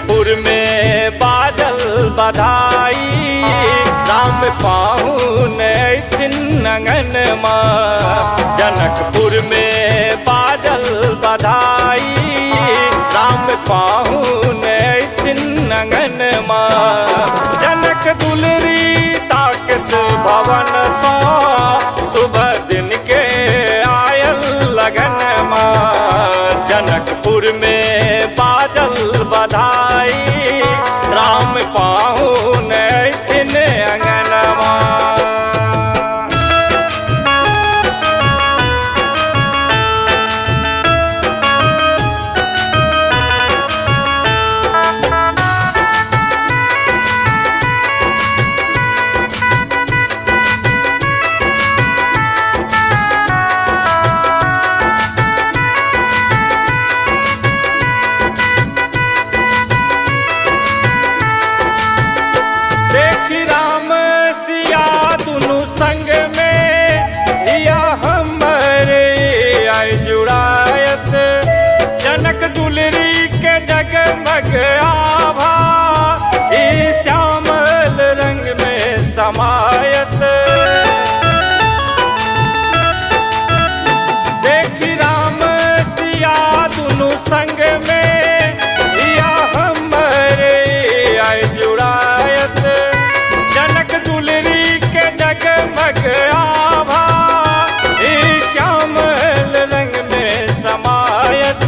जनकपुर में बाजल बधाई, राम पाहुन अयथिन अंगनमा। जनकपुर में बाजल बधाई, राम पाहुन अयथिन अंगनमा। जनक दुलरी ताकत भवन सँ, शुभ दिन के आयल लगनमा। जनकपुर में बाजल बधाई, राम पाहुन अयथिन अंगनमा। देखी राम सिया दुनु संग में, हिया हमर आई जुड़ायत। जनक दुलरी के जगमग आभा, ई श्यामल रंग में समायत। देखी राम सिया दुनु संग में, हिया हमर आई जुड़ायत। जनक दुलरी के जगमग आभा, ई श्यामल रंग में समायत।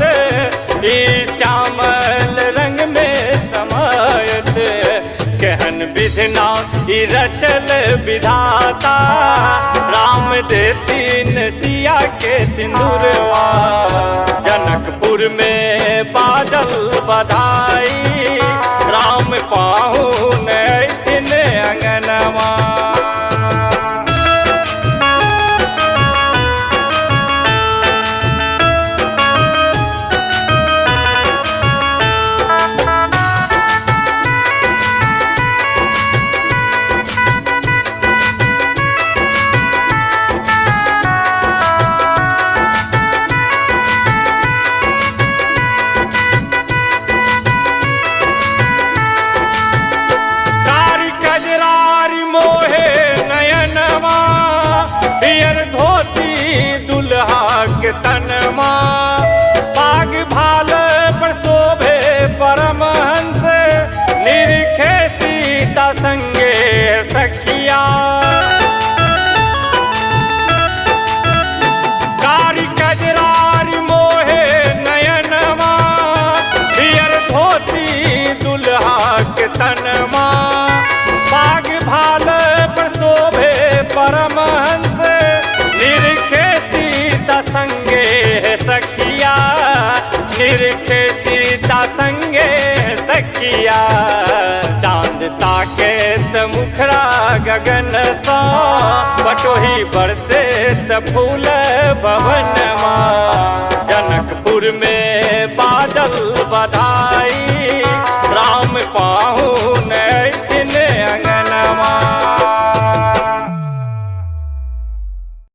ई श्यामल रंग में समायत। केहन विधना ई रचल विधाता, राम देथिन सिया के सिंदूरवा। जनकपुर में बाजल बधाई, राम पाहुन अयथिन अंगनमा। कारी कजरारी मोहे नयनवा, पियर धोती दुल्हा के तनमा। पाग भाल पर शोभे परमहंस, निरखे सीता संगे सखिया। कारी कजरारी मोहे नयनवा, पियर धोती दुल्हा के तनमा। पाग भाल पर शोभे परमहंस, निरखे सीता संगे सखिया। निरखे सीता संगे सखिया। चांद ताके त मुखरा गगन सँ, बटोही बरसे त फूल भवनमा। जनकपुर में बाजल बधाई,